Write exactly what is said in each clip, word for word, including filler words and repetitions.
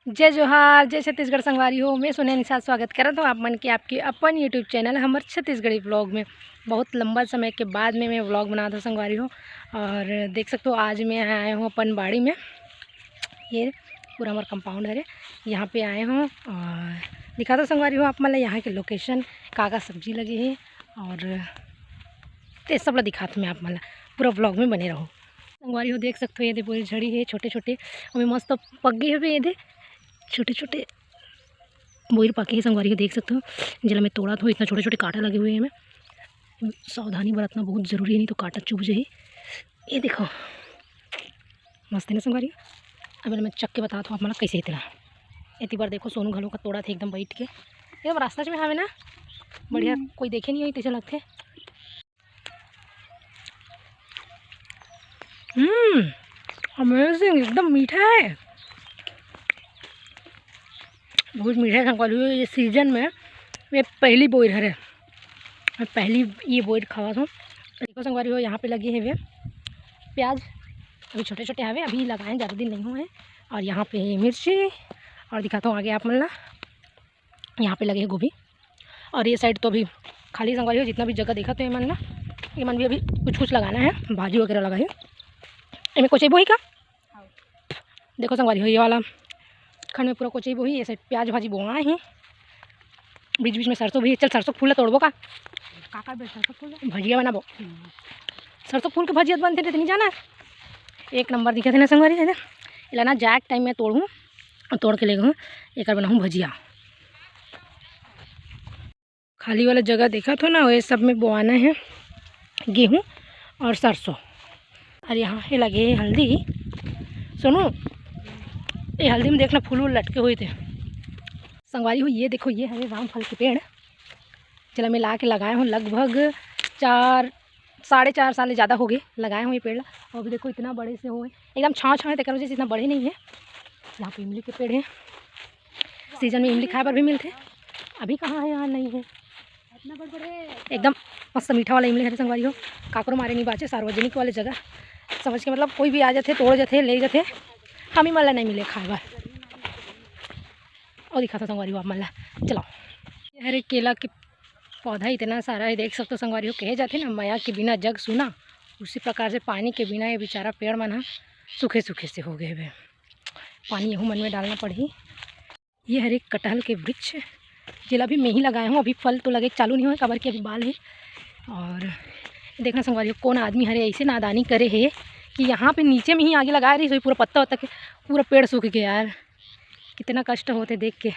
जय जोहार, जय छत्तीसगढ़ संगवारी हो। मैं सोनिया निषाद स्वागत करत हूँ आप मन के आपके अपन YouTube चैनल हमर छत्तीसगढ़ी व्लॉग में। बहुत लंबा समय के बाद में मैं व्लॉग बनात हूँ संगवारी हो। और देख सकते हो, आज मैं आए हूँ अपन बाड़ी में। ये पूरा हमारा कंपाउंड हरे, यहाँ पे आए हूँ और दिखाता हूँ संगवारी हो आप मन ला यहाँ के लोकेशन, का का सब्जी लगे है और ते सब ला दिखात हूँ मैं आप मन ला। पूरा व्लॉग में बने रहो संगवारी हो। देख सकते हो, ये दे बोइर झड़ी है छोटे छोटे, अभी मस्त पक गए हवे। ये दे छोटे छोटे बोइर पाके है संगवारी हो, देख सकते हो। जेला मैं तोड़त हूँ, इतना छोटे छोटे कांटा लगे हुए हैं। मैं सावधानी बरतना बहुत जरूरी है, नहीं तो कांटा चुभ जाही। ये देखो, मस्त है ना संगवारी। अब मैं चख के बतात हूँ आप मन ला कैसे इतना। एती बार देखो, सोनू घलो का तोड़त हे एकदम बैठ के। ये रास्ता में हवे ना, बढ़िया, हम्म। कोई देखे नहीं होही तैसे लगथे। हम्म, अमेजिंग, एकदम मीठा है, बहुत मीठा है संगवारी हो। ये सीजन में ये पहली बोइर हरे, मैं पहली ये बोइर खावत हूँ। देखो संगवारी हो, यहाँ पे लगे हवे प्याज, अभी छोटे छोटे हवे, अभी लगाए, ज़्यादा दिन नहीं हुए हैं। और यहाँ पे है मिर्ची, और दिखाता हूँ आगे आप मन ला, यहाँ पे लगे है गोभी। और ये साइड तो अभी खाली संगवारी हो, जितना भी जगह देखा तो ये मन ना, ये मन भी अभी कुछ कुछ लगाना है, भाजी वगैरह लगा है। इनमें कोचई बोही का? देखो संगवारी हो, ये वाला खंड में पूरा कोचई बोही, ये साइड प्याज भाजी बोआ ही, बीच बीच में सरसों भी। चल, सरसों फूल ला तोड़बो का? काका बे, सरसों फूल ला? भजिया बनाबो। हम्म। सरसों फूल के भजिया बनते थे, नहीं जाना? एक नंबर दिखे थे ना संगवारी, है ना? इला ना जाए टाइम में तोड़ूँ, तोड़ के ले गहूँ, एकर बनाहूँ भजिया। खाली वाला जगह देखत हो ना, ये सब में बोआना है गेहूँ और सरसों। और यहाँ पे लगे है हल्दी। सुनो, ये हल्दी में देखना फूल वूल लटके हुए थे संगवारी हो। ये देखो, ये हरे रामफल के पेड़, जेला मैं ला के लगाए हूँ, लगभग चार, साढ़े चार साल ले ज़्यादा हो गए लगाए हूँ ये पेड़ ला। और अभी देखो, इतना बड़े से हो, एकदम छाँव छाँव है, तेकर वजह से इतना बड़े नहीं है। यहाँ पे इमली के पेड़ है, सीजन में इमली खाए बर भी मिलथे। अभी कहाँ है, यहाँ नहीं है। एकदम मस्त मीठा वाला इमली हरे संगवारी हो, काकरो मारे नहीं बाचे, सार्वजनिक वाले जगह समझ के, मतलब कोई भी आ जाथे, तोड़ जाथे, ले जाथे, हम ही मन ला नहीं मिले खाए बर। और दिखाता संगवारी हो आप मन ला, चलाओ। ये हरे केला के पौधा इतना सारा है, देख सकते हो संगवारी हो, कहे जाथे ना, मया के बिना जग सुना, उसी प्रकार से पानी के बिना ये बेचारा पेड़ मन ह सूखे सूखे से हो गए हवे। पानी यहू मन में डालना पड़ही। ये हरे कटहल के वृक्ष, जेला भी मैं ही लगाए हूँ, अभी फल तो लगे चालू नहीं हुए, काबर कि अभी बाल है। और देखना संगवारी हो, कौन आदमी हरे ऐसे नादानी करे है कि यहाँ पे नीचे में ही आगे लगाए रही, पूरा पत्ता वत्ता के पूरा पेड़ सूख गया यार। कितना कष्ट होथे देख के।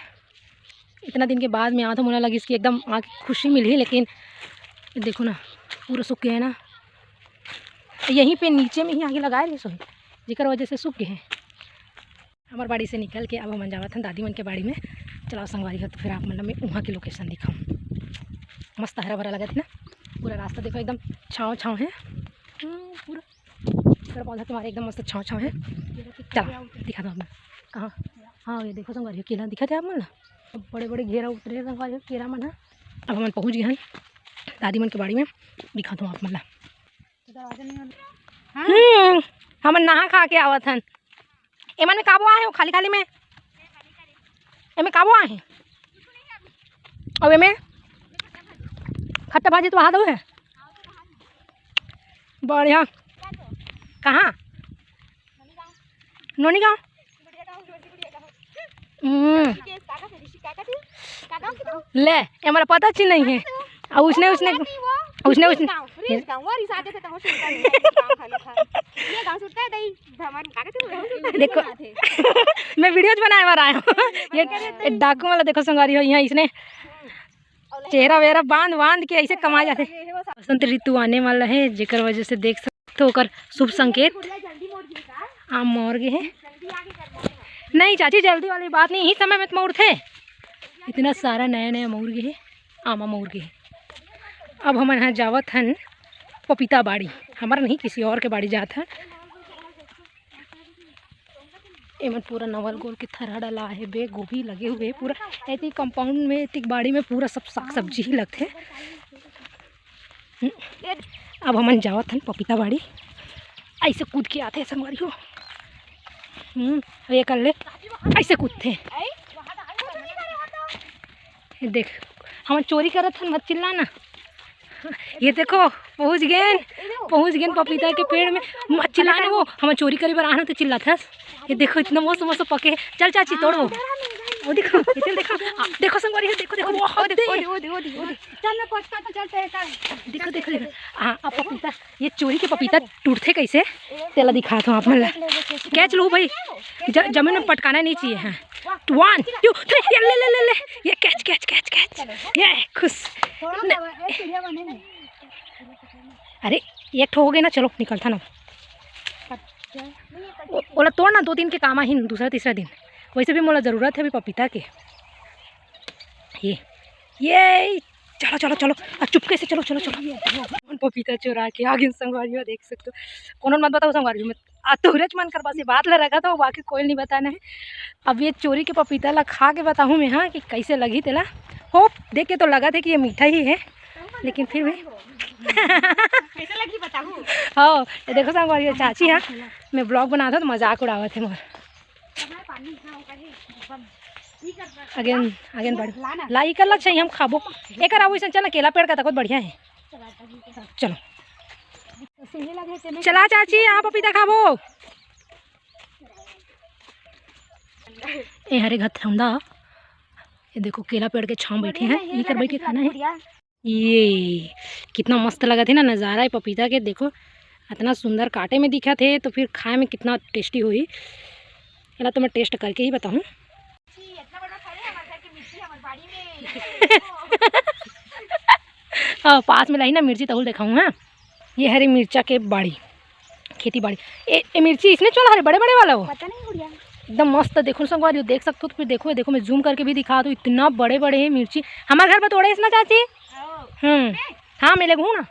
इतना दिन के बाद में आत हूँ, मोला लगिस कि एकदम आके खुशी मिलही, लेकिन देखो ना, पूरा सूख गया है ना। यहीं पे नीचे में ही आगे लगाए रही सोई, जेकर वजह से सूख गए हैं। हमार बाड़ी से निकल के अब हमन जावत हन दादी मन के बाड़ी में। चलाओ संगवारी हो, तो फिर आप मन ला मैं उहाँ के लोकेशन दिखाऊँ। मस्त हरा भरा लगत है ना, पूरा रास्ता देखो एकदम छाँव छाँव है। हम्म, पूरा पेड़ पौधा के मारे एकदम मस्त छाँव छाँव है। चला दिखा दो हमें कहाँ। हाँ, ये देखो संगवारी हो, केला दिखत हे आप मन ला, बड़े बड़े घेरा उतरे हे संगवारी हो, केरा मन ह। अब हमन पहुँच गए हन दादी मन के बाड़ी में, दिखात हूँ आप मन ला। हम्म, हमन नहा खा के आवत हन। एमन में का बोआ हे, खाली खाली में? एमे का बोआ हे? अउ एमे खट्टा भाजी तो वहाँ दो है। बढ़िया। कहाँ? नोनी गाँव। हम्म। ले, ये हमारा पता चीज नहीं है। और उसने, उसने, उसने, उसने देखो, मैं वीडियो बनाए बर आया हूँ। ये, ये डाकू वाला देखो संगवारी हो, यहाँ इसने चेहरा वेरा बांध बांध के ऐसे कमा जाते। बसंत ऋतु आने वाला है, जेकर वजह से देख सकते हो ओकर शुभ संकेत। आम मर गए हैं। नहीं चाची, जल्दी वाली बात नहीं, इही समय में तो मउर थे। इतना सारा नया नया मउर गए हैं, आमा मउर गए हैं। अब हमन यहाँ जावत हन पपीता बाड़ी, हमारा नहीं, किसी और के बाड़ी जात हन। एमन पूरा नवल गोल के थरा डला हे बे, गोभी लगे हुए हे पूरा। एती कंपाउंड में, एती बाड़ी में पूरा सब साग सब्जी ही लगथे। हम्म। अब हमन जावत हन पपीता बाड़ी। ऐसे कूद के आथे संगवारी हो। हम्म, अब ये कर ले, ऐसे कूदथे। ये देख, हम चोरी करत हन, मत चिल्ला ना। ये देखो, पहुँच गेन, पहुँच गेन पपीता के पेड़ में। मत चिल्ला ना, वो हम चोरी करे बर आना तो चिल्लात हस। ये देखो, इतना मस्त मस्त पके हे। चल चाची, तोड़ वो। वो देखो, ये चल देखो। आ, देखो संगवारी हो, देखो, देखो, वो दे। चल ना, पहुँच का तो चलते हैं, चल। देखो, देखो, देखो। हाँ, अब पपीता, ये चोरी के पपीता टूटथे कैसे, तेला दिखात हूँ आप मन ला। कैच लो भाई, ज-, जमीन में पटकाना नहीं चाहिए। हाँ, वन, टू, थ्री, ये ले, ले, ले, ले, ये कैच, कैच, कैच, कैच, ये खुश। अरे, एक ठो हो गए ना, चलो निकलता ना। ओ-, ओला तोड़ ना, दो दिन के काम आही, दूसरा तीसरा दिन। वैसे भी मोला जरूरत है अभी पपीता के। ये, ये, चलो, चलो, चलो, आ, चुपके से चलो, चलो, चलो। हमन पपीता चुरा के आ गेन संगवारी हो, देख सकते हो। कोनो मत बताओ संगवारी हो, मैं आ तोरेच मन कर बस ये बात ला रखा था, बाकी कोई नहीं बताना है। अब ये चोरी के पपीता ला खा के बताहूँ मैं, हाँ, कि कैसे लगी तेला। होप देख के तो लगा था कि ये मीठा ही है, लेकिन फिर भी कैसे लगी बताहूँ। हाँ, ये देखो संगवारी हो, चाची, हाँ, मैं ब्लॉग बनात हूँ तो मजाक उड़ावत हे मोर। अगेन, अगेन बढ़ ला, इकर लग चाहिए, हम खाबो। एकर आऊ अइसन चल ना, केला पेड़ का तको बढ़िया है। चलो, चला चाची, आप पपीता खाबो। ए हरे घथौंदा, ये देखो केला पेड़ के छांव बैठे हैं, इकर बैठ के खाना है। ये कितना मस्त लगत हे ना नज़ारा है पपीता के। देखो, इतना सुंदर काटे में दिखत हे तो फिर खाए में कितना टेस्टी होही, एला तो मैं टेस्ट करके ही बताहूँ। हाँ, पास में लाही ना मिर्ची, तहुल देखाहूँ। हाँ, ये हरे मिर्चा के बाड़ी, खेती बाड़ी। ए, ए मिर्ची इसने चला हरे बड़े बड़े वाला हो। पता नहीं गुड़िया। एकदम मस्त, देखो संगवारी हो, देख सकते हो तो फिर देखो, देखो मैं जूम करके भी दिखा दूँ, इतना बड़े बड़े हैं मिर्ची। हमारे घर पर तोड़े इसना चाची। हम्म, हाँ, मैं लेगहूँ ना।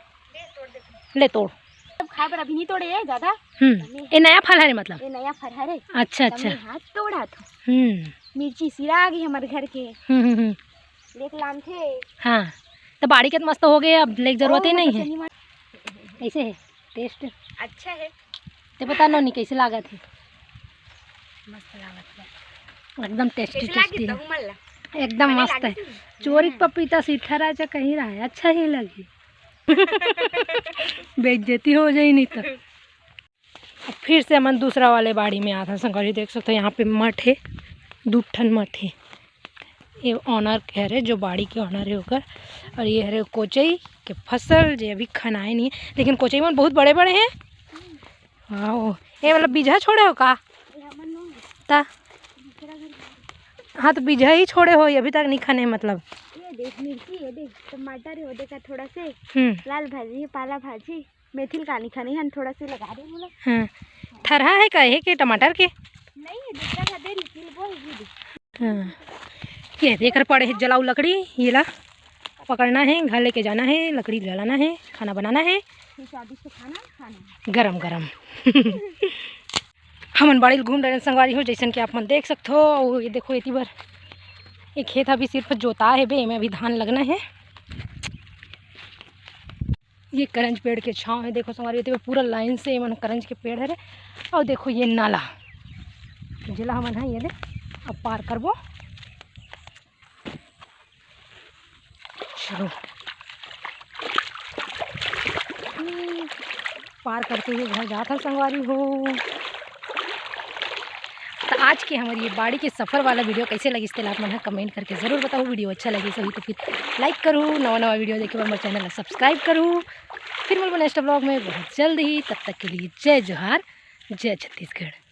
ले तोड़। सब खाए बर अभी नहीं तोड़े है ज्यादा। हम्म, ये नया फल हरे मतलब। ये नया फल हरे। अच्छा, अच्छा। मैं हाथ तोड़ा था। हम्म। मिर्ची सिरा आ गई हमारे घर के। हम्म, हम्म, हम्म। लेके लान थे। हाँ, तो बाड़ी के तो मस्त हो गए, अब लेके जरूरत ही ओ, नहीं है। चनी मा- ऐसे है टेस्ट। अच्छा है। ते बता नोनी कैसे लागत है? मस्त लागत है। एकदम टेस्टी कैसे लागी टेस्टी है। तहु मन ला? एकदम मस्त है। चोरी के पपीता सीठा राजा कहीं रहा है, अच्छा ही लगी। बेइज्जती हो जाई नहीं तो। अब फिर से हमन दूसरा वाले बाड़ी में आथन संगवारी, देख सकते हो यहाँ पे मठ है, दू ठन मठ है। ये ओनर के हरे, जो बाड़ी के ओनर है ओकर। और ये हरे कोचई के फसल, जे अभी खनाए नहीं है, लेकिन कोचई मन बहुत बड़े बड़े हैं। हाँ, ये वाला बीजहा छोड़े हो का? ता हाँ, तो बीजहा ही छोड़े हो, अभी तक नहीं खने मतलब। ये देख मिर्ची, ये देख टमाटर है, वो देखा थोड़ा से हम्म। लाल भाजी, पाला भाजी, मेथी ल कानी खानी हन, थोड़ा से लगा दे बोला। हाँ, थरहा है का है के टमाटर के? नहीं, ये दूसरा का दे रही थी, वो है, ये देख। हाँ, ये देख कर पड़े है जलाऊ लकड़ी, ये ला पकड़ना है, घर लेके जाना है, लकड़ी जलाना है, खाना बनाना है। ये स्वादिष्ट खाना खाना है। गरम गरम। हमन बाड़ी ल घूम डरेन संगवारी हो, जैसन कि आप मन देख सकथो। अउ ये देखो, एती बर ये खेत अभी सिर्फ जोता हेबे, एमे अभी धान लगना है। ये करंज पेड़ के छांव है, देखो संगवारी, एती बर पूरा लाइन से एमन करंज के पेड़ हरे। अउ देखो ये नाला, जेला हमन ह ये दे अब पार करबो। चलो, पार करते हुए घर जात हन संगवारी हो। तो आज के हमारी ये बाड़ी के सफर वाला वीडियो कैसे लगिस, तेला आप मन ह कमेंट करके जरूर बताओ। वीडियो अच्छा लगिस होही तो फिर लाइक करू, नवा नवा वीडियो देखे बर मोर चैनल ला सब्सक्राइब करू। फिर मिलबो नेक्स्ट व्लॉग में बहुत जल्द ही, तब तक के लिए जय जोहार, जय छत्तीसगढ़।